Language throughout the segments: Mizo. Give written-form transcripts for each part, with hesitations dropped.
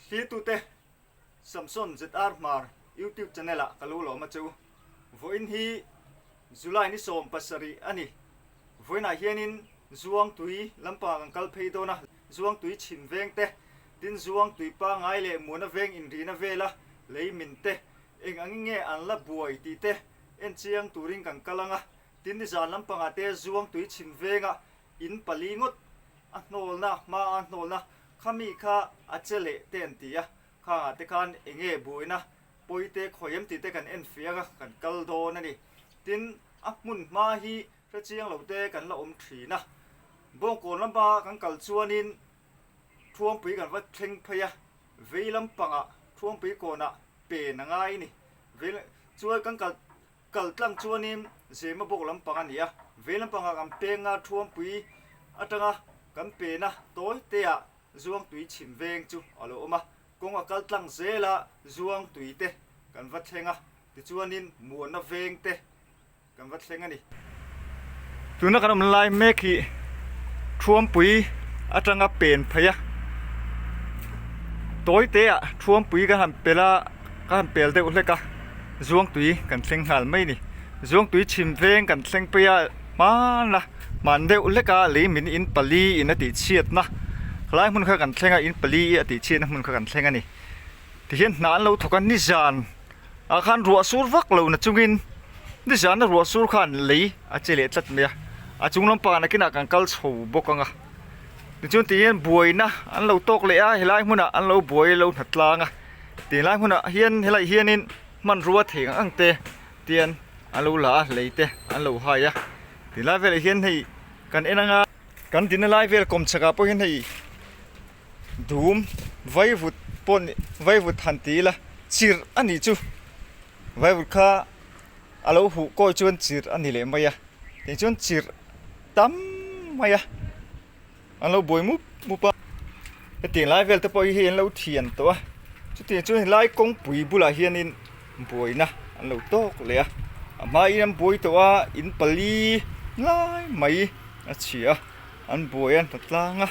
Thlirtute, Samson ZR Hmar YouTube channel ah ka lo lawm a che u. Vawiin hi July ni 70 a ni. Vawiinah hianin Zuangtui lampangah kan kal phei dawn a, Zuangtui chhim veng te, tin Zuangtui pangai leh Muana veng inrina vela lei min te, eng angin nge an la buai tih te en chiang turin kan kal ang a. Tin nizan lampangah te Zuangtui chhim venga in pali ngawt a hnawlna, hma a hnawlna khami kha a che leh te an ti a, khangah te khan eng nge buaina pawi te khawi em tih te kan en fiang a, kan kal dawn a ni. Tin, a hmun hma hi hre chiang lo te kan la awm thin a, Bawngkawn lama kan kal chuanin Thuampui kan va thleng phei a, vei lampangah Thuampui kawnah pen a ngai a ni. Vei chuan kan kal Kal tlang chuanin Zema bawk lampang a ni a, vei lampangah kan penga Thuampui atanga kan pena tawi teah Zuangtui chhim veng chu a lo awm a, kawng a kal tlang zela Zuangtui te kan va thleng a, tichuanin Muana veng te kan va thleng a ni. Tuna kan awm lai mek hi Thuampui atanga pen phei a, tawi teah Thuampui kan han pel a, kan han pel deuh hlek a, Zuangtui kan thleng nghal mai a ni. Zuangtui chhim veng kan thleng phei a, hmana hman deuh hlek a lei min in pali in a tih chhiatna khalai hmun kha kan thleng a, in pali a tih chhiatna hmun kha kan thleng a ni. Tihian hna an lo thawk a, nizan ah khan ruah sur vak lo na chungin nizana ruah sur khan lei a che leh tlat mai a, a chung lampang nakinah kan kal chho bawk ang a. Tichuan tihian buaina an lo tawk leh a, helai hmunah an lo buai lo hna tlang a. Tinlai hmunah hian helaiah hianin hmanrua thei ang ang te tian an lo la a, lei te an lo hai a. Tinlai velah hian hei kan en anga kan dinna lai vel kawmchhakah pawh hian hei dum vaivut pawh ni vaivut han ti ila chirh a nih chu vaivut kha a lo huh kawi chuan chirh a ni leh mai a tichuan chirh tam mai a. An lo buai mup mup a, hetiang lai vel te pawh hi an lo thian tawh a, chutiang chuan helai kawngpui bulah hianin buaina an lo tawk leh a, a hmain an buai tawh a, in pali lai mai a chhia a, an buai a an tlang a,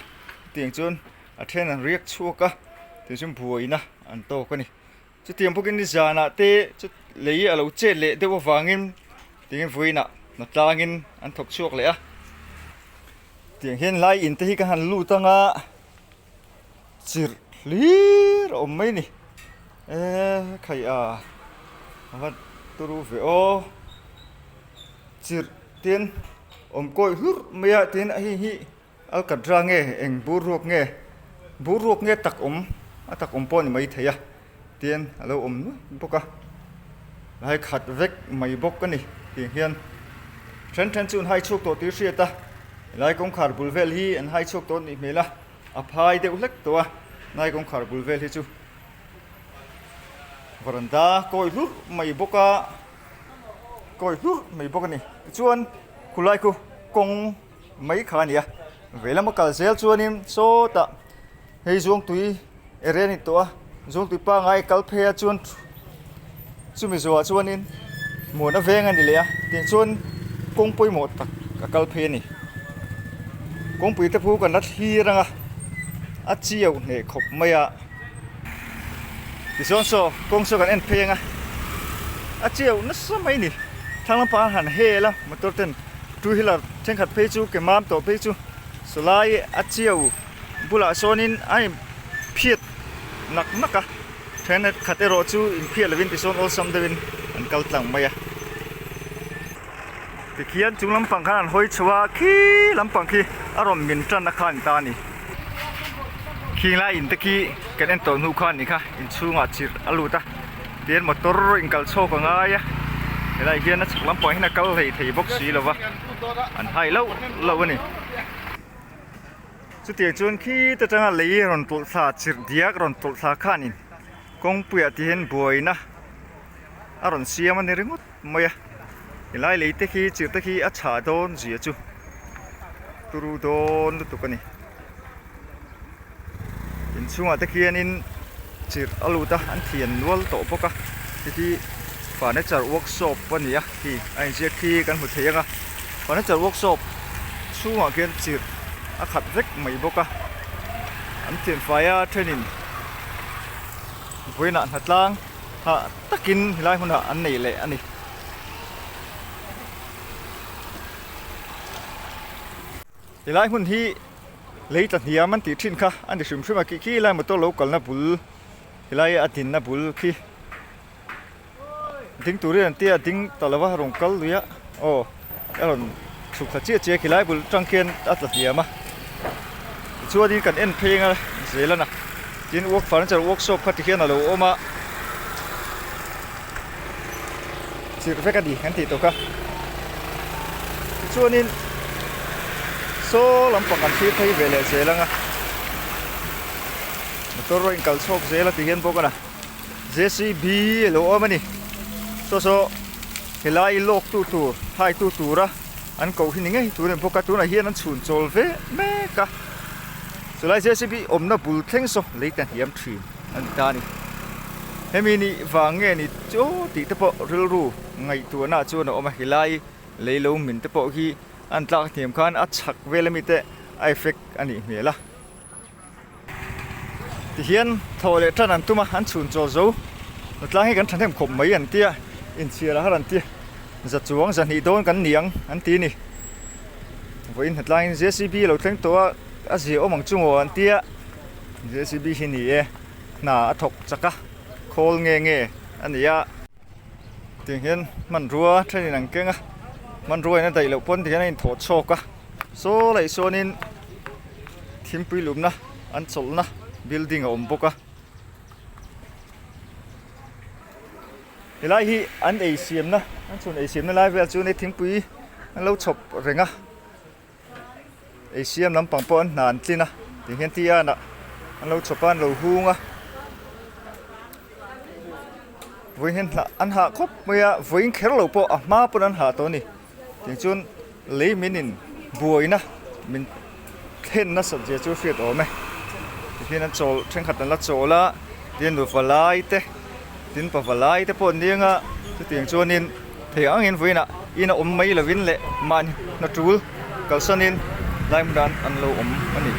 chutiang chuan a then an riak chhuak a, tiang chuan buaina an tawk a ni. Chutiang bawkin nizanah te chu lei a lo chet leh deuh avangin tingin vawiinah hna tlangin an thawk chhuak leh a. Tiang hian lai in te hi ka han lut anga chirh hlir a awm mai a ni. Eee khai a a va turu ve aw chirh ten awm kawi hlurh mai a tin hei hi. Alkatra nge eng bur ruak nge bur ruak nge tak awm a tak awm pawh a ni mai thei a tian a lo awm nuai bawk a lai khat vek mai bawk a ni tiang hian then then chu an hai chhuak tawh tih a hriat a helai kawngkhar bul vel hi an hai chhuak tawh a nih hmel a a phai deuh hlek tawh a helai kawngkhar bul vel hi chu varanda kawi hlurh mai bawk a kawi hlurh mai bawk a ni tichuan khulai khu kawng. Mai kha a ni a, vei lama kal zel chuanin sawtah hei Zuangtui area a ni tawh a, Zuangtui pangngai kal phei a chuan chumi zawhah chuanin muana veng a ni leh a, tiang chuan kawng pawimawh tak a kal phei a ni. Kawngpui te phu kan la thlir ang a, a chiau hneh khawp mai a, tichuan saw kawng saw kan en phei ang a, a chiau nasa mai a ni, thlang lampang an han hel a motor ten. Two wheeler thenkhat phei chu ke mam tawh phei chu sawlai a chiau bulah sawnin a in phiat nak nak a thenkhat erawh chu in phiat lovin tisawn awlsam deuhin an kal tlang mai a. Tikhian chung lampang khan an hawi chho a khi lampang khi a rawn min tanna kha an ta a ni. Khing lai in te khi kan en tawh hnu kha a nih kha inchhungah chirh a lut a. Tihian motor in kal chhawk a ngai a helaiah hian a chhak lampang hian a kal hlei thei bawk si lo va an hai loh loh a ni. Chutiang chuan khi te tanga lei rawn tawlh thla chirh diak rawn tawlh thla khanin kawngpuiah tihian buaina a rawn siam a ni ringawt mai a helai lei te khi chirh te khi a chhah dawn zia chu turu dawn lutuk a ni. Inchhungah te khianin chirh a lut a an thian nual tawh bawk a hei hi furniture workshop a ni a khi a inziak khi kan hmu thei ang a furniture workshop chhungah khian chirh a khat vek mai bawk a an thian fai a thenin. Vawiinah hnatlang hah takin helai hmunah an nei leh a ni. Helai hmun hi lei tla hniam an tih thin kha a ni hrim hrim a, khi khi lai motor lo kalna bul helai a dinna bul khi ding turin an tia a ding ta lo va a rawn kal lui a aw a rawn chhuk thla chiah chiah a khilai bul atang khian a tla hniam a tichuanin kan en phei anga zel a na tin work furniture workshop kha tikhian a lo awm a chirh vek a ni kan tih tawh kha tichuanin saw lampang kan thlir phei ve leh zel anga motor a inkal chhawk zel a ti hian bawk a na. J_c_b a lo awm a ni saw saw helai lawk tu tur hai tu tura an koh hi ni ngei tur a ni bawk a tunah hian an chhun chawl ve mek a chulai j_c_b awmna bul thleng saw lei ta hniam thin a ni ta a ni hemi nih vang nge ni chu tih te pawh rilru ngaihtuahna ah chuan a awm a helai lei lo min te pawh hi an tlak hniam khan a chhak vel ami te a effect a nih hmel a. Tihian thaw leh tan an tum a, an chhun chaw zo. Hnatlang hi kan thahnem khawp mai an ti a, inchhiar a har an ti a, za chuang zahnih dawn kan ni ang an ti a ni. Vawiin hnatlangin JCB a lo thleng tawh a, a zia awm ang chu maw an ti a, JCB hi ni e, hna a thawk chak a, khawl nge nge a ni a. Tiang hian hmanrua thenin an keng a, hmanrua in a daih loh pawn tihian a inthawh chhawk a, saw laih sawnin thingpui lumna an chawlhna building a awm bawk a. Helai hi an ei siamna an chhun ei siamna lai vel chu ni thingpui an lo chhawp reng a ei siam lampang pawh an hna an tlin a ti hian tea ah an lo chhawp a an lo hung a vawiin hian hna an hah khawp mai a vawiin kher lo pawh a hma pawn an hah tawh a ni. Tichuan lei min in buaina min thlen nasat zia chu hriat awm e. Tihian an chawl thenkhat an la chawl a, tin nufa lai te, tin pava lai te pawh an ni anga chutiang chuanin thei angin vawiinah in a awm mai lovin leh mahni hna tul kalsanin lai hmunah an lo awm a ni.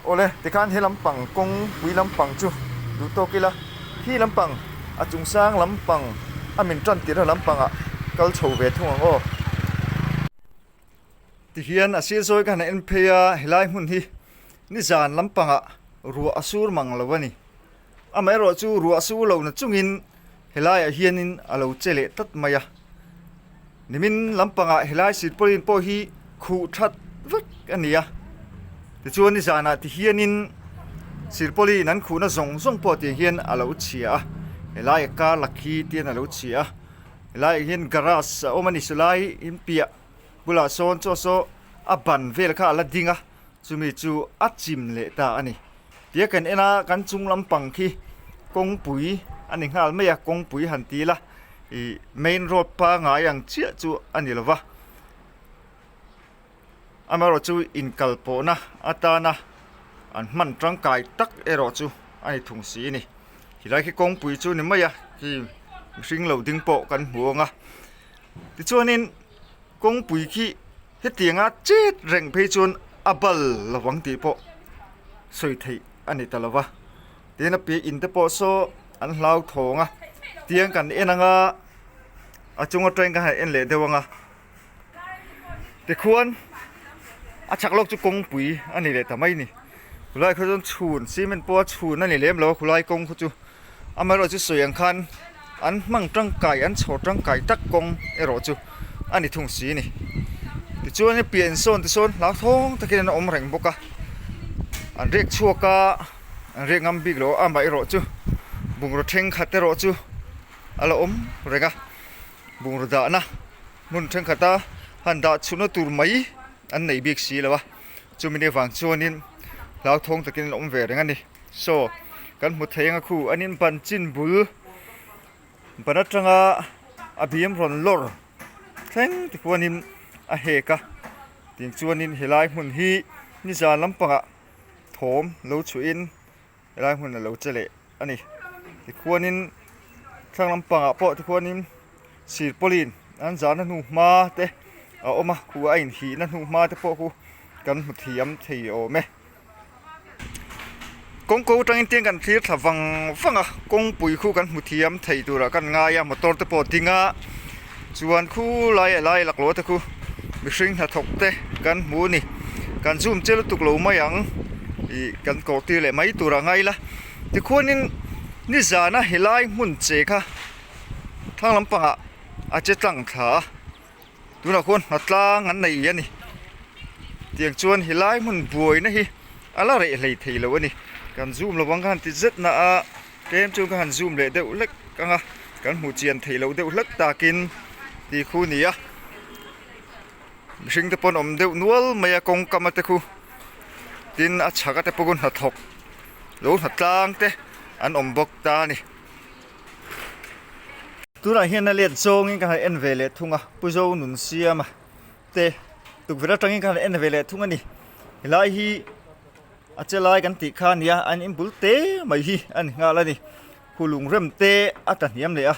Awle, tikhan he lampang kawngpui lampang chu duh tawk ila, khi lampang a chung sang lampang a min tan tirha lampangah kal chho ve thung ang aw. Tihian a sir zawi ka han en phei a, helai hmun hi nizan lampangah ruah a sur mang lo a ni. Amaherawh chu ruah sur lo na chungin helaiah hianin a lo che leh tlat mai a. Nimin lampangah helai silpawlin pawh hi khuh that vek a ni a, tichuan nizanah ti hianin silpawlin an khuhna zawng zawng pawh tiang hian a lo chhia a, helai a kar lakhi te hian a lo chhia a, helaiah hian garage a awm a ni silai in piah bulah sawn chaw saw a ban vel kha a la ding a, chumi chu a chim leh ta a ni. Tia kan en a kan chung lampang khi kawngpui a ni nghal mai a, kawngpui han ti ila. Ih main road pangai ang chiah chu a ni lova amaherawh chu inkal pawhna atana an hman tangkai tak erawh chu a ni thung si a ni helai khi kawngpui chu ni mai a khi mihring lo ding pawh kan hmu ang a tichuanin kawngpui khi hetianga chet reng phei chuan a bal lovang tih pawh sawi theih a ni ta lova. Tin a piah in te pawh saw an hlauthawng a tiang kan en ang a a chung atangin kan han en leh deuh ang a tikhuan a chhak lawk chu kawngpui a ni leh ta mai a ni khulai kha chuan chhun cement pawh a chhun a ni lem lo a khulai kawng kha chu amaherawh chu sawi ang khan an hmang tangkai an chhawr tangkai tak kawng erawh chu a ni thung si a ni tichuan a piah insawn te sawn hlauthawng takin an awm reng bawk a an riak chhuak a. An riak ngam bik lo a, amaherawh chu bungraw thenkhat erawh chu a la awm reng a, bungraw dahna hmun thenkhat a han dah chhunna tur mai an nei bik si lo a, chumi ni avang chuanin hlauthawng takin an awm ve reng a ni. Saw kan hmu thei anga khu an in ban chin bul ban atanga a bim rawn lawr thleng te khuanin a hek a, tin chuanin helai hmun hi nizan lampangah. thawm lo chhuahin helai hmun a lo che leh a ni tikhuanin thlang lampangah pawh tikhuanin sirpawlin an zahna hnu hma te a awm a khu a inhihna hnu hma te pawh khu kan hmu thiam thei awm e. Kawngko atangin tiang kan thlir thla vang vang a, kawngpui khu kan hmu thiam thei turah kan ngai a, motor te pawh a ding a, chuan khu lai a lai laklawh te khu mihring hnathawk te kan hmu a ni. Kan zoom che lutuk lo mai ang ih kan kawh tir leh mai turah ngai ila. Tikhuanin nizana helai hmun che kha thlang lampangah a che tlang thla a. Tunah khuan hnatlang an nei a ni. Tiang chuan helai hmun buaina hi a la reh hlei thei lo a ni. Kan zoom lovang ka han ti zet na a, tlem chu ka han zoom leh deuh hlek ang a, kan hmuh chian theih loh deuh hlek takin ti khu ni a. Mihring te pawh an awm deuh nual mai a kawng kam a te khu tin a chhak a te pawh khu hnathawk lo hnatlang te an awm bawk ta a ni. Tunah hian a let zawngin ka han en ve leh thung a, Pu Zo nun siama te tukverh atangin ka han en ve leh thung a ni. Helai hi a che lai kan tih kha a nia, an inbul te mai hi a ni nghal a ni. Khu lungrem te a tla hniam leh a,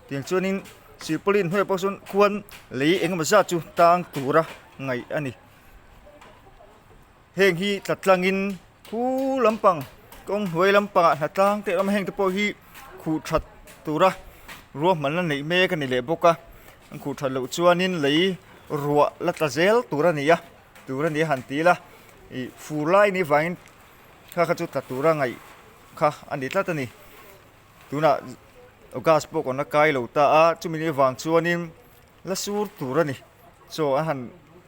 tiang chuanin silpaulin hnuaiah pawh sawn khuan lei engemaw zat chu tang tura ngaih a ni. Heng hi tla tlangin khu lampang kawng hnuai lampangah hna tlang te a awm a heng te pawh hi khuh that tura ruahmanna neih mek a ni leh bawk a an khuh that loh chuanin lei ruah la tla zel tur a ni a tur a ni a han ti ila ih fur lai ni vangin kha kha chu tla tura ngaih kha a ni tlat a ni tunah gas pawh kan la kai lo ta a chumi ni vang chuanin. La sur tur a ni. Chaw a han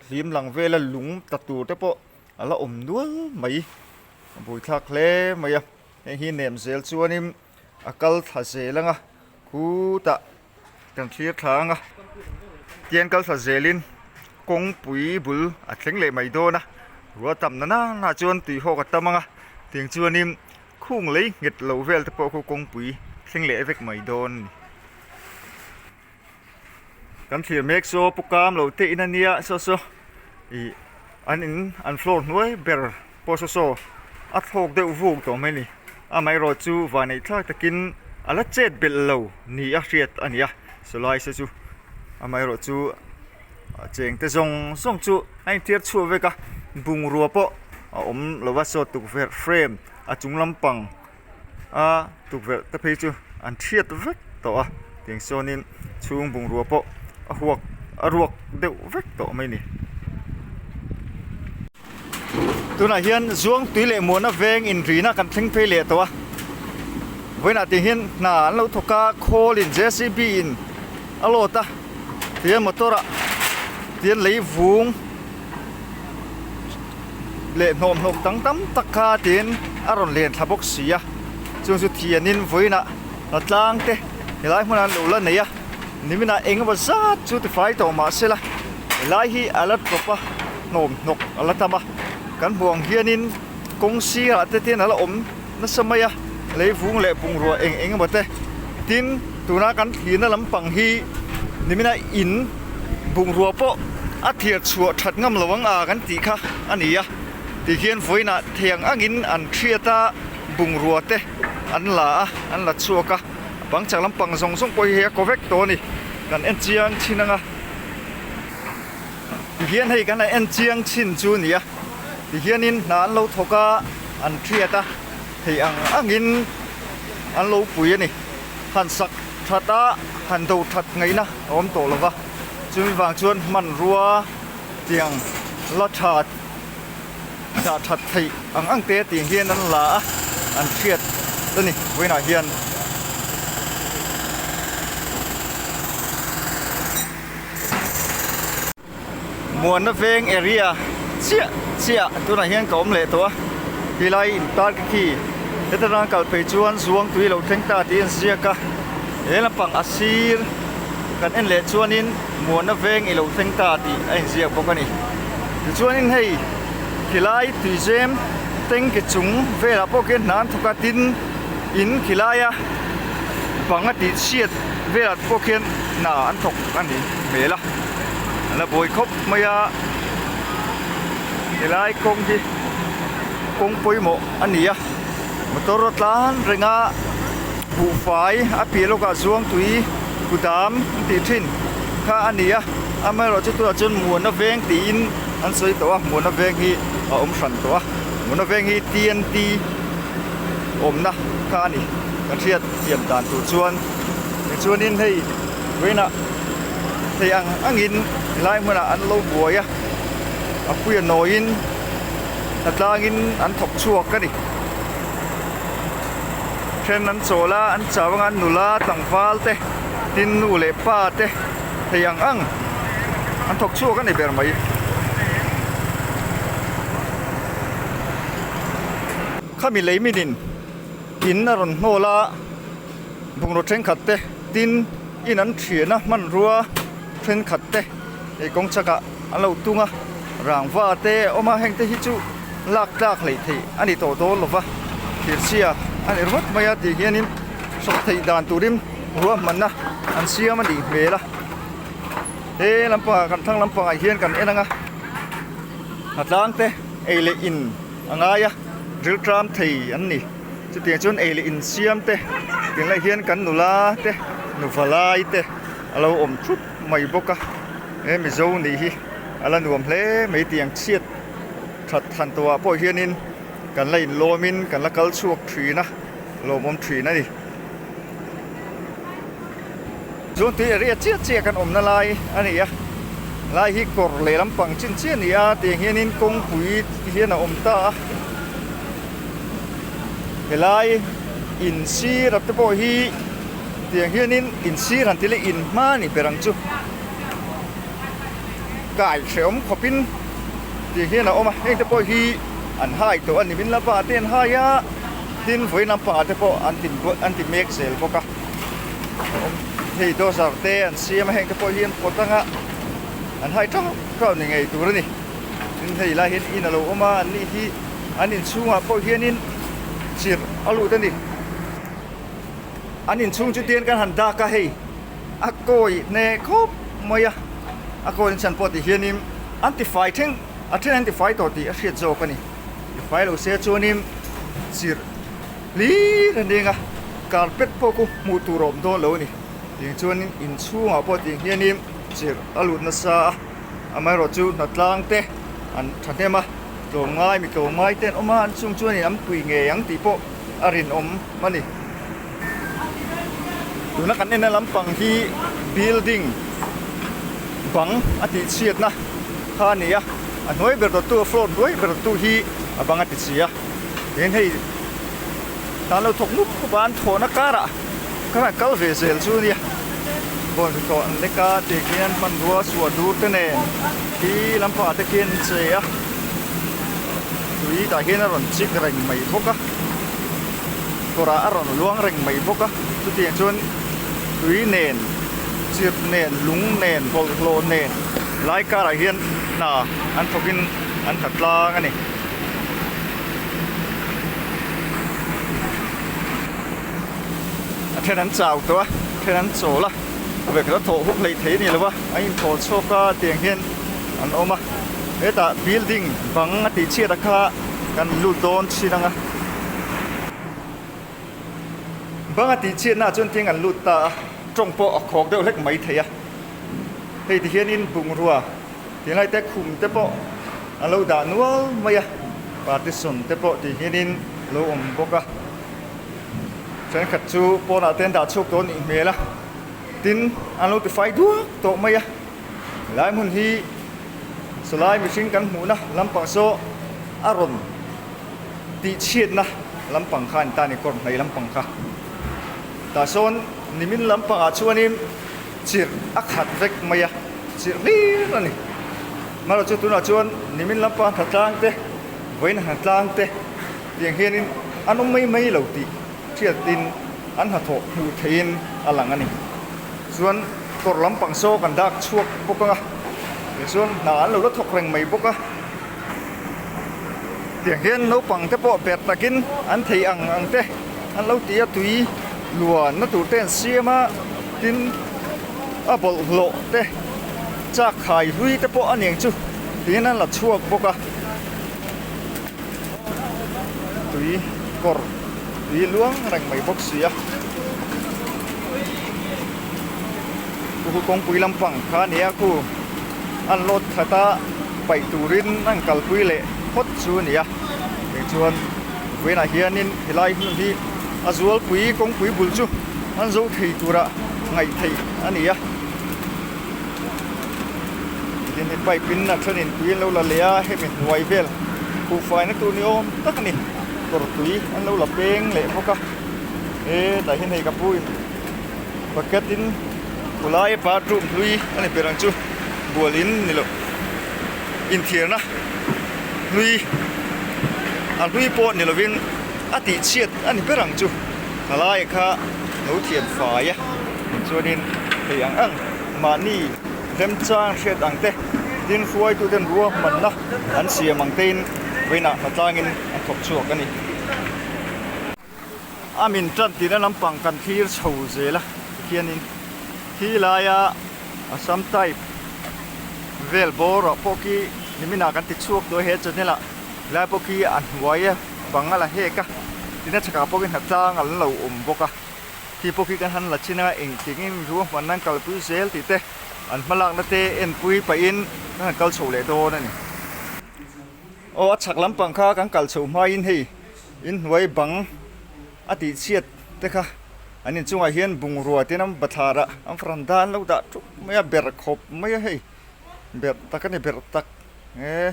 hlim lang vel a, lung tla tur te pawh a la awm nual mai. A buaithlak hle mai a, heng hi nem zel chuanin a kal thla zel ang a, khutah kan thlir thla ang a. Tian kal thla zelin kawngpui bul a thleng leh mai dawn a, ruah tam na nana chuan tuihawk a tam ang a, tiang chuanin khung lei nghet lo vel te pawh khu kawngpui thleng leh vek mai dawn a ni. Kan thlir mek saw pu kam lo te in a nia saw saw ih an in an floor hnuai ber pawh saw saw a thlawk deuh vuk tawh mai a ni amaherawh chu vanneih thlak takin a la chet belh lo ni a hriat a ni a sawlai se chu amaherawh chu a cheng te zawng zawng chu a inthiar chhuah vek a bungrua pawh a awm lo va saw tukverh frame a chung lampang. a tukverh te phei chu an thiat vek tawh a tiang sawnin chhung bungrua pawh a huak a ruak deuh vek tawh mai a ni. Tunah hian Zuangtui leh Muana veng inrina kan thleng phei leh tawh a, vawiinah tih hian hna an lo thawk a, khawlin JCB in a load a, tihian motor ah tihian lei vung. Leh hnawmhnawk dang tam tak kha tiin a rawn len thla bawk si a, chung chu thianin vawiinah hna tlang te helai hmunah an lo la nei a, niminah eng emaw zat chu tifai tawh mah sela helai hi a la tawp a, hnawmhnawk a la tam a, kan hmuh ang hianin kawng sirah te tin a la awm nasa mai a, leivung leh bungrua eng eng emaw te tin tuna kan thlirna lampang hi niminah in bungrua pawh a thiar chhuah that ngam lo ang a kan tih kha a ni a ti hian vawiinah thiang angin an thiat a bungrua te an la a an la chhuak a bang chak lampang zawng zawng pawh hi hei a kaw vek tawh a ni kan en chiang chin ang a ti hian hei kan en chiang chin chu a ni a ti hianin hna an lo thawk a an thiat a thei ang angin an lo pui a ni han sak that a han do that ngaihna a awm tawh lo va chumi vang chuan hmanrua tiang la tha dah that theih ang ang te tih hian an la a an hriat a ni vawiinah hian. Muanna veng area chiah chiah tunah hian ka awm leh tawh a helai in tar ka khi heta tang kal phei chuan zuang tui lo thleng ta tih a inziak a he lampang a sir kan en leh chuanin muanna veng i lo thleng ta tih a inziak bawk a ni tichuanin hei khilai tuizem tank chung velah pawh khian hna an thawk a tin in khilaia bang a tih chhiat velah pawh khian hna an thawk a ni hmel a a la buai khawp mai a helai kawng hi kawng pawimawh a ni a motor a tlan reng a buhfai a piah lawkah zuang tui kudam an tih thin kha a ni a amaherawhchu tunah chuan muana veng tiin an sawi tawh a muana veng hi a awm hran tawh a muana veng hi T N T. awmna kha a ni. Kan hriat thiam dan tur chuan tichuanin hei vawiinah thei ang angin helai hmunah an lo buai a, a puia nawiin hnatlangin an thawk chhuak a ni. Then an chawl a, an chau anga nula tlangval te tin nu leh pa te thei ang ang an thawk chhuak a ni ber mai. Khami lei minin in a rawn hnawl a, bungraw thenkhat te tin in an thian a hmanrua thenkhat te hei kawng chakah an lo tung a, rangva te a awm a heng te hi chu lak tlak hleih theih a ni tawh dawn lo va, thirchhia a ni ringawt mai a tih hianin hrawk theih dan turin ruahmanna an siam a nih hmel a, he lampangah kan thlang lampangah hian kan en ang a, hnatlang te ei leh in a ngai a rilṭam thei an ni. Chutiang chuan ei leh insiam te tunlai hian kan nula te nufa lai te a lo awm thup mai bawk a he mizo nih hi a la nuam hle mai tiang chhiat that than tawhah pawh hianin kan la inlawmin kan la kal chhuak thin a lawmawm thin a ni. Chuan tui area chiah chiah kan awmna lai a ni a lai hi kawr leh lampang chin chiah a ni a tiang hianin kawngpui hian a awm ta a. Helai in sir a te pawh hi tiang hianin in sir han ti leh in hma a ni ber ang chu kai hrehawm khawpin tiang hian a awm a heng te pawh hi an hai tawh a ni min lampangah te an hai a tin vawiin lampangah te pawh an ti an ti mek zel bawk a hei dawhzar te an siam a heng te pawh hi an pawt anga an hai teuh teuh ni ngei tur a ni. Tin hei lai hian in a lo awm a, an ni hi an inchhungah pawh hianin chirh a lut a ni. An inchhung chu tian kan han dak a hei a kawi hne khawp mai a, a kawi in chhan pawh ti hianin an ti fai thleng a then an ti fai tawh tih a hriat zawk a ni. Ti fai lo se chuanin chirh hlir a ning a, carpet pawh khu hmuh tur a awm dawn lo a ni. Tiang chuanin inchhungah pawh tiang hianin chirh a lut nasa a. Amaherawh chu hnatlang te an thahnem a, tlawmngai mi tlawmngai te an awm a, an chung chuanin an pui ngei ang tih pawh a rinawm a ni. Tuna kan enna lampang hi building bang a tih chhiatna kha a ni a, a hnuai ber dawttu a floor hnuai ber dawttu hi a bang a ti chhi a, tin hei tan lo thawk mup mup a an thawhna karah ka han kal ve zel chu ania bawn hnathawh an lek a tih khian hmanrua suah dur te nen khi lampangah te khian an che a tui tah hian a rawn chik reng mai bawk a kawrah a rawn luang reng mai bawk a chutiang chuan tui nen chirh nen lung nen bawlhhlawh nen lai karah hian hna an thawkin an hna tlang a ni. A then an chau tawh a, a then an chawl a, vek la thawh huk hleih thei a ni lo va, an inthawh chhuak a tiang hian an awm a, hetah building bang a tih chhiat a kha kan lut dawn thin ang a, bang a tih chhiatna ah chuan tiang an lut ta a, tawng pawh a khawk deuh hlek mai thei a, hei ti hianin bungrua Tinglai te khum te pawh a lo dah nual mai a, partition te pawh tih hianin a lo awm bawk a, thenkhat chu pawnah te an dah chhuak tawh a nih hmel a, tin an lo tifai duak tawh mai a, helai hmun hi sawlai mihring kan hmuhna lampang saw a rawn tih chhiatna lampang kha a ni ta a ni kawr hmei lampang kha tah sawn nimin lampangah chuanin. Chirh a khat vek mai a, chirh hlir a ni. Amaherawh chu tunah chuan nimin lampang hna tlang te, vawiin hna tlang te tiang hianin an awm mai mai lo tih hriatin an hnathawh hmuh theihin a lang a ni. Chuan kawr lampang saw kan dak chhuak bawk ang a, tichuan hna an lo la thawk reng mai bawk a. Tiang hian naupang te pawh ber takin an thei ang ang te an lo ti a, tui luanna tur te an siam a, tin a bawlhhlawh te chak khai hlui te pawh a niang chu tiin an la chhuak bawk a, tui kawr tui luang reng mai bawk si a, khu kawngpui lampang kha a ni a khu. An load khat a, paih turin an kalpui leh phawt chu a ni a, tichuan Vawiinah hianin helai hmun hi a zualpui kawngpui bul chu an zo thei tura ngaih theih a ni a. Tin hei pipe in a thenin tui an lo la leh a, hemi hnuai vel khuhfaina tur ni awm tak a ni. Kawr tui an lo la peng leh bawk a, hetah hian hei ka pu in bucket in khulai bathroom hlui a ni ber ang chu bual in ni loh inthiarna hlui a hlui pawh ni lovin a tih chhiat a ni ber ang chu thalai kha lo thian fai a chuanin thei ang ang mahni remchang hriat ang te tin hruaitu ten ruahmanna an siam ang te in vawiinah hnatlangin an thawk chhuak a ni. A min tan tihna lampang kan thlir chho zel a tikhianin khi laia Assam type vel bawr ah pawh khi niminah kan ti chhuak tawh a he channel ah helai pawh khi a hnuai a bang a la hek a tina chhakah pawh khi hnatlang an lo awm bawk a khi pawh khi kan han la chin a engtin ruahmanna an kalpui zel tih te an hmalakna te enpui pahin kan han kal chho leh dawn a ni. Aw a chhak lampang kha kan kal chho hmain hei inhnuai bang a tih chhiat te kha an inchungah hian bungrua te an bathlar ah an veranda an lo dah thup mai a berh khawp mai a hei berh tak a ni berh tak e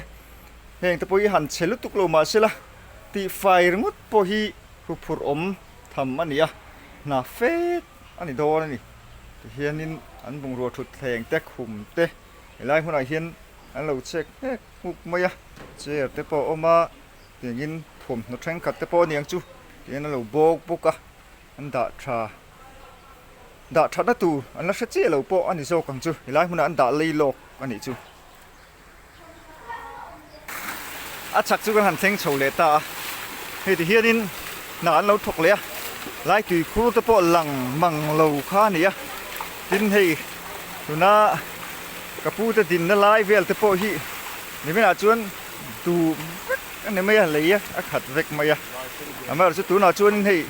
heng te pawh hi han chhe lutuk lo mahse la tih fai ringawt pawh hi huphurh awm tham a ni a hna fet a ni dawn a ni tihianin an bungrua thutthleng te khum te helai hmunah hian an lo chek hmek hmuk mai a chair te pawh a awm a tiangin thawmhnaw thenkhat te pawh a niang chu tihian an lo bawk bawk a an dah tha dah thatna tur an la hre chiah lo pawh a ni zawk ang chu helai hmunah an dah lei lawk a nih chu. A chhak chu kan han thleng chho leh ta a hei ti hianin hna an lo thawk leh a lai tui khur te pawh lang mang lo kha a ni a tin hei tuna ka pu te dinna lai vel te pawh hi niminah chuan duh vek a ni mai a lei a a khat vek mai a amaherawhchu tunah chuanin hei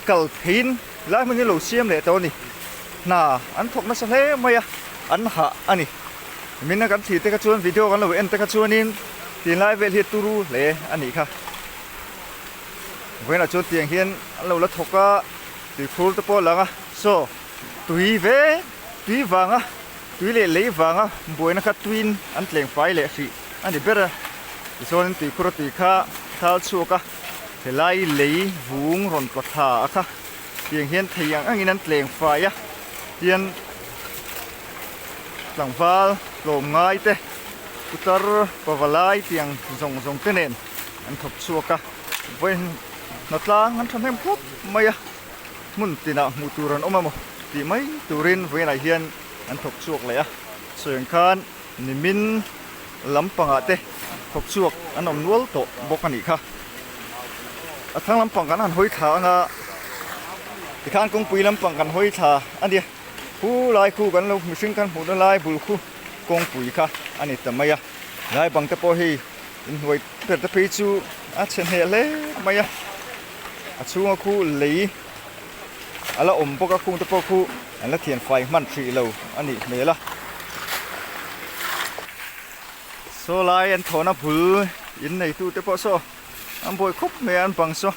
kal theiin lai hmun hi lo siam leh tawh a ni hna an thawk nasa hle mai a an hah a ni. Mina kan thlir te kha chuan video kan lo en te kha chuanin tinlai vel hi a turu hle a nih kha. Vawiinah chuan tiang hian an lo la thawk a, tuikhur te pawh a lang a, saw tui ve tui vanga tui leh lei vanga buaina kha tuiin an tleng fai leh hrih a ni ber a. Tichuanin tuikhur a tui kha thal chhuak a, helai lei vung rawn tla thla a kha tiang hian thei ang angin an tleng fai a, tian. Tlangval tlawm ngai te putar pavalai tiang zawng zawng te nen an thawk chhuak a vawiin hnatlang an thahnem khawp mai a hmun tinah hmuh tur an awm emaw tih mai turin vawiinah hian an thawk chhuak leh a sawi ang khan nimin lampangah te thawk chhuak an awm nual tawh bawk a nih kha a thlang lampang kan han hawi thla anga tikhan kawngpui lampang kan hawi thla a nia. Khu lai khu kan lo mihring kan hmuhna lai bul khu kawngpui kha a ni ta mai a, lai bang te pawh hei inhnuai ber te phei chu a chhe hneh hle mai a, a chhunga khu lei a la awm bawk a khung te pawh khu an la thian fai hman hrih lo a nih hmel a. Saw lai an thawhna bul in neitu te pawh saw an buai khawp mai a an bang saw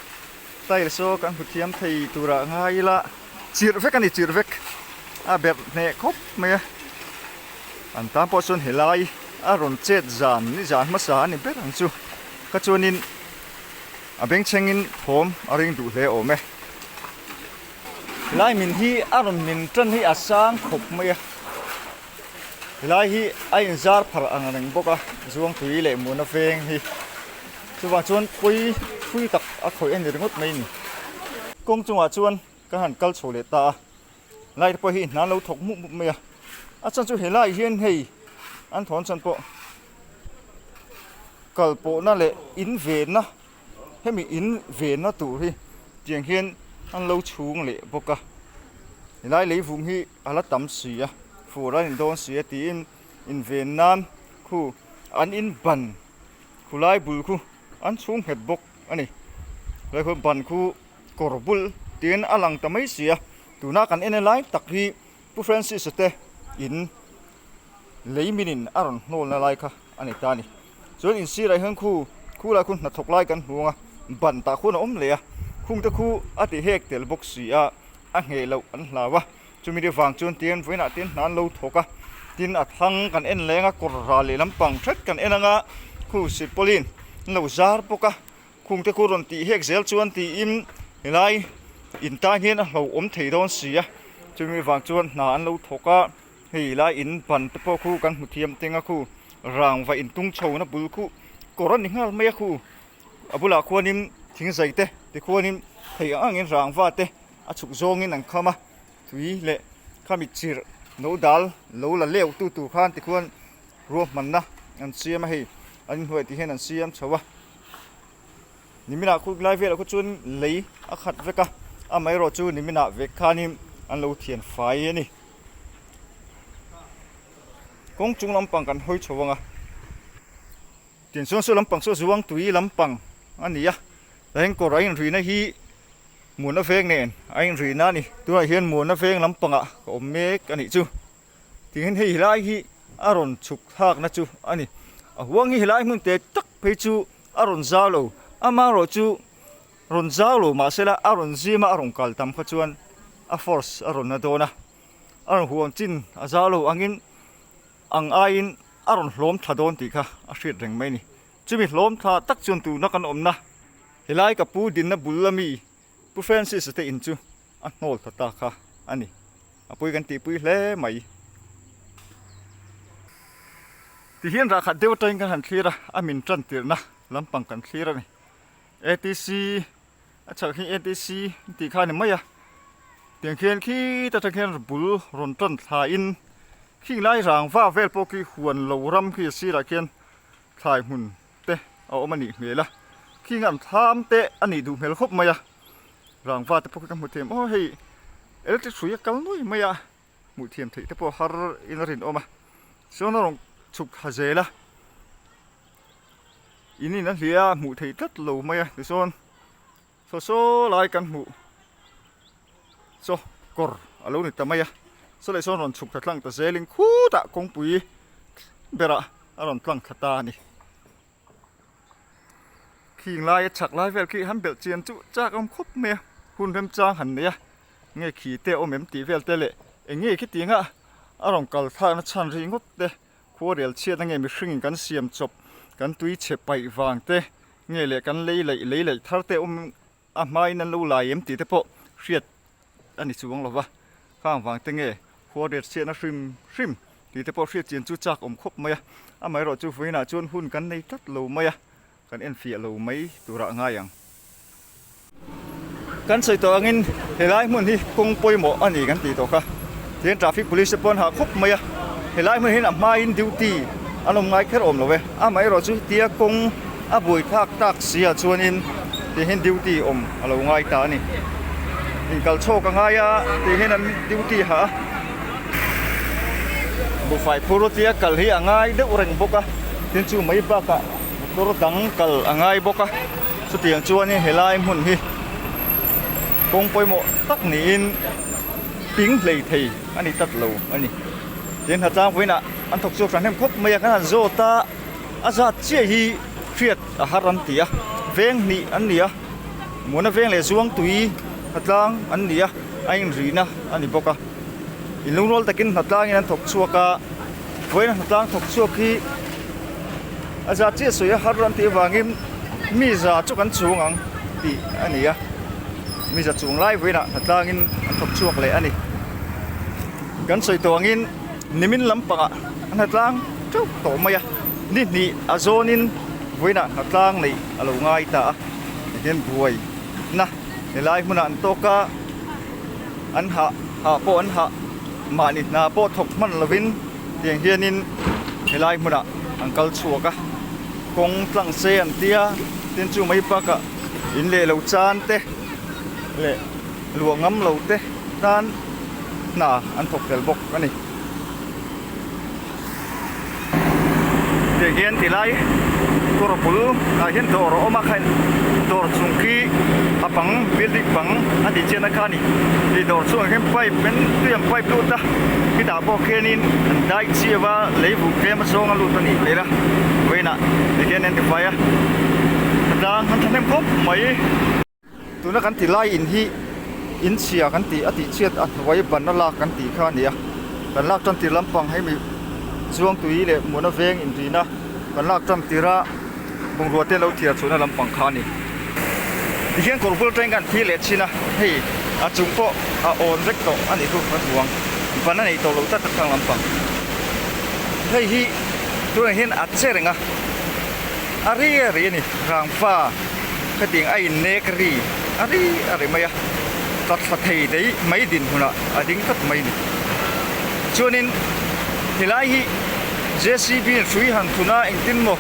tile saw kan hmu thiam thei turah ngai ila. Chirh vek a ni chirh vek a berh hneh khawp mai a an tan pawh chuan helai a rawn chet zan ni zan hmasa a ni ber ang chu kha chuanin a bengchhengin thawm a ring duh hle awm e helai min hi a rawn min tan hi a sang khawp mai a helai hi a inzar pharh ang reng bawk a zuangtui leh muana veng hi. Chuvang chuan pawi thui tak a khawih a ni ringawt mai a ni. Kawng chungah chuan ka han kal chho leh ta a, light pawh hi hna an lo thawk mup mup mai a, a chhan chu helaiah hian hei an thawn chhan pawh kal pawhna leh in venna hemi in venna tur hi tiang hian an lo chhung leh bawk a, helai leivung hi a la tam si a, fur a ni dawn si a tiin inven nan khu an in ban. Khulai bul khu an chhung nghet bawk a ni. Helai khu ban khu kawr bul tiin a lang ta mai si a, tuna kan en lai tak hi Pu Francis a te in lei minin a rawn hnawlna lai kha a ni ta a ni. Chuan in sirah hian khu khu lai khu hnathawk lai kan hmu ang a. Ban tah khuan a awm leh a, khung te khu a ti hek tel bawk si a, a ngheh loh an hlau a. Chumi te vang chuan tin vawiinah te hna an lo thawk a, tin a thlang kan en leng a, kawr ral leh lampang hret kan en ang a, khu silpauline an lo zar bawk a, khung te khu rawn tih hek zel chuan tiin helai in tan hian a hlauhawm thei dawn si a, chumi vang chuan hna an lo thawk a, hei lai in ban te pawh khu kan hmu thiam teng a khu rangva intung chho na bul khu kawr a ni nghal mai a khu. A bulah khuanin thing zai te tikhuanin thei ang angin rangva te a chhuk zawngin an kham a, tui leh khami chirh no dal lo la leuh tu tur khan tikhuan ruahmanna an siam a hei an inhnuai tih hian an siam chho a. Niminah khu lai velah khaw chuan lei a khat vek a, amaherawh chu niminah vek khanin an lo thian fai a ni. Kawng chung lampang kan hawi chho ang a. Tin chuan saw lampang saw zuang tui lampang a ni a, tlai kawr a inrihna hi muanna veng nen a inrihna a ni. Tunah hian muanna veng lampangah ka awm mek a nih chu. Tihian hei helai hi a rawn chhuk thlakna chu a ni. A huang hi helai hmun te tak phei chu a rawn zau lo, amaherawh chu rawn zau lo mahsela a rawn zim a, a rawn kal tam kha chuan a force a rawn na dawn a, a rawn huang chin a zau lo angin Ang aiin a rawn hlawm thla dawn tih kha a hriat reng mai a ni. Chumi hlawm thla tak chuan tuna kan awmna helai ka pu dinna bul ami Pu Francis-a te in chu a hnawl thla ta kha a ni. A pui kan tihpui hle mai. Tihian rahkhat deuh atangin kan han thlir a, a min tan tirhna lampang kan thlir a ni. ATC a chhak hi ATC tih kha a ni mai a, tiang khian khita tang khian bul rawn tan thlain Khing lai rang va vel pawh khi huan lo ram khi a sirah khian thlai hmun te a awm a nih hmel a, khing an thlam te a nih duh hmel khawp mai a, rang va te pawh khi ka hmu thiam aw hei electric hrui a kal nuai mai a, hmuh thiam theih te pawh har in a rinawm a, chuan a rawn chhuk thla zel a, in in a hliah a hmuh theih tlat lo mai a tichuan. Saw saw lai kan hmuh chaw kawr a lo ni ta mai a, saw leh sawn rawn chhuk thla tlang ta zelin khutah kawngpui berah a rawn tlang thla ta a ni. Khing laia chhak lai vel khi han belh chian chu chak awm khawp mai a, hun remchang han nei a, nge khi te a awm em tih vel te leh eng nge khitianga a rawn kal thlakna chhan ri ngawt te khuarel chhiatna nge mihringin kan siam chawp kan tui chhe paih vang te Nge leh kan lei laih lei laih thar te awm a hmain an lo lai em tih te pawh hriat a ni chuang lo va, khang vang te nge khua riat chhiatna hrim hrim tih te pawh hriat chian chu chak awm khawp mai a, amaherawh chu vawiinah chuan hun kan nei tlat lo mai a, kan enfiah lo mai turah ngai ang. Kan sawi tawh angin helai hmun hi kawng pawimawh a ni kan tih tawh kha. Tihian traffic police te pawh an hah khawp mai a, helai hmun hian a hmain duty an awm ngai kher awm lo e. Amaherawh chu hetia kawng a buai thlak tak si ah chuanin tihian duty awm a lo ngai ta a ni. Inkal chhawk a ngai a tihian an duty hah a. Buhfai phur tia kal hi a ngai deuh reng bawk a, tin chu mai bakah motor dang kal a ngai bawk a. Chutiang chuanin helai hmun hi kawng pawimawh tak niin ping hlei thei a ni tlat lo a ni. Tin hnatlang vawiinah an thawk chhuak hran hnem khawp mai a, kan han zawt a, a zat chiah hi hriat a har an ti a, veng hnih an ni a, Muana veng leh Zuangtui hnatlang an ni a, a inrihna a ni bawk a. Inlungrual takin hnatlangin an thawk chhuak a, vawiina hnatlang thawk chhuak hi a zat chiah sawi a har an tih avangin mi za chu kan chhung ang tih a ni a, mi za chung lai vawiinah hnatlangin an thawk chhuak leh a ni. Kan sawi tawh angin nimin lampangah an hnatlang teuh tawh mai a, ni hnih a zawnin vawiinah hnatlang neih a lo ngai ta a, tihian buai na helai hmunah an tawk a, an hah hah pawh an hah mahni hna pawh thawk hman lovin tiang hianin helai hmunah an kal chhuak a kawng tlang se an tia tin chu mai bakah in leh lo chan te leh luah ngam lo te tan hna an thawk tel bawk a ni. Tiang hian ti lai kawr bul ah hian dawr a awm a kha dawr chung khi a bang building bang a tih chian na kha a ni tih dawr chungah khian pipe in tui an pipe lut a khitah pawh khianin an dai chiau a lei vuk tlem a zawng a lut a nih hmel a vawiinah tikhian an tifai a. Khawtlang an thahnem khawp mai. Tuna kan ti lai in hi in chhia kan tih a tih chhiat a hnuai ban a lak kan tih kha a ni a. Kan lak tan tir lampang hei mi Zuangtui leh Muna veng inrina kan lak tan tir a bungrua te lo thiar chhuahna lampang kha a ni. Tihian kawr bul atangin kan thlir leh thin a, hei a chung pawh a awn vek tawh a nih chu kan hmu ang. Ban a neih tawh loh tlat a thlang lampang. Hei hi tunah hian a che reng a, a ri a ri a ni. Rangva khatiang a innek ri a ri a ri mai a, tla thla thei daih mai dinhmunah a ding tlat mai a ni. Chuanin helai hi JCB in hrui han thun a engtin maw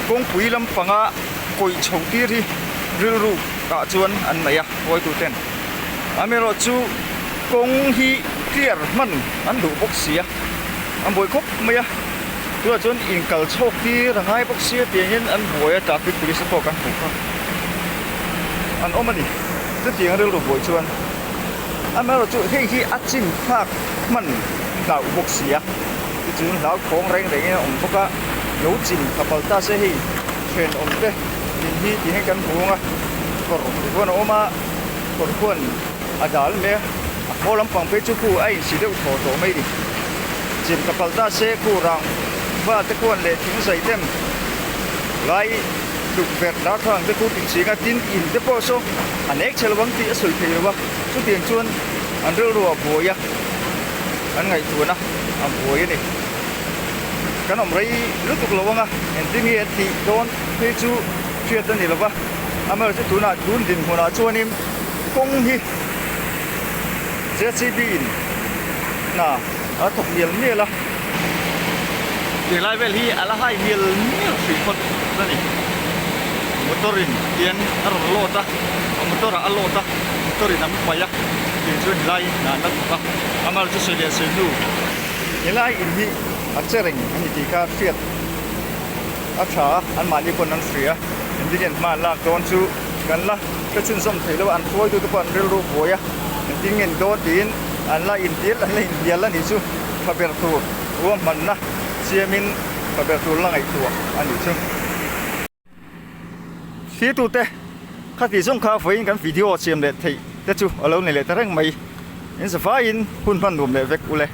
kawngpui lampanga kawih chho tir hi rilru ah chuan an nei a huaitu ten. Amaherawhchu kawng hi clear hman an duh bawk si a, an buai khawp mai a. Tunah chuan inkal chhawk tir a ngai bawk sia tiangin an buai a traffic police te pawh kan hmuh kha an awm a ni. Chutiang rilru buai chuan amaherawhchu hei hi a chin thlak hman hlauh bawk si a, tichuan hlauthawng reng rengin a awm bawk a, lo chin thla pal ta se hei thenawm te in hi tih hian kan hmu ang a, kawr huan a awm a, kawr huan a dal mai a, a haw lampang phei chu khu a insi deuh thaw tawh mai a ni. Chim thla pal ta se khu rang va te khuan leh thing zai tem lai tukverh darthlalang te khu tih ching a, tin in te pawh saw a nek chhe lo ang tih a sawi thei lo a, chutiang chuan an rilru a buai a, an ngaihtuahna a buai a ni. Kan awm rei lutuk lo ang a, engtin nge an tih dawn phei chu hriat a ni lo va, amaherawhchu tunah tun dinhmunah chuanin kawng hi JCB in hna a thawk mial mial a, tilai vel hi a la hai mial mial hrih phawt a ni. Motor in hian a rawn load a, a motor ah a load a, motor in an paih a, tih chuan helai hna an la thawk a, amaherawhchu sawi leh sawi hnu helai in hi a che reng a ni tih kha hriat a tha a, anmahni pawn an hria, engtin nge an hma an lak dawn chu kan la hre chhunzawm thei lo a, an hruaitute pawh an rilru buai a, engtin nge ni dawn tiin an la intir an la inhnial a nih chu tha ber tur ruahmanna siamin tha ber tur la ngaihtuah a nih chu. Thirtute khati zawng kha vawiin kan video siam leh theih te chu a lo ni leh ta reng mai. In zavaiin hun hman nuam leh vek ule.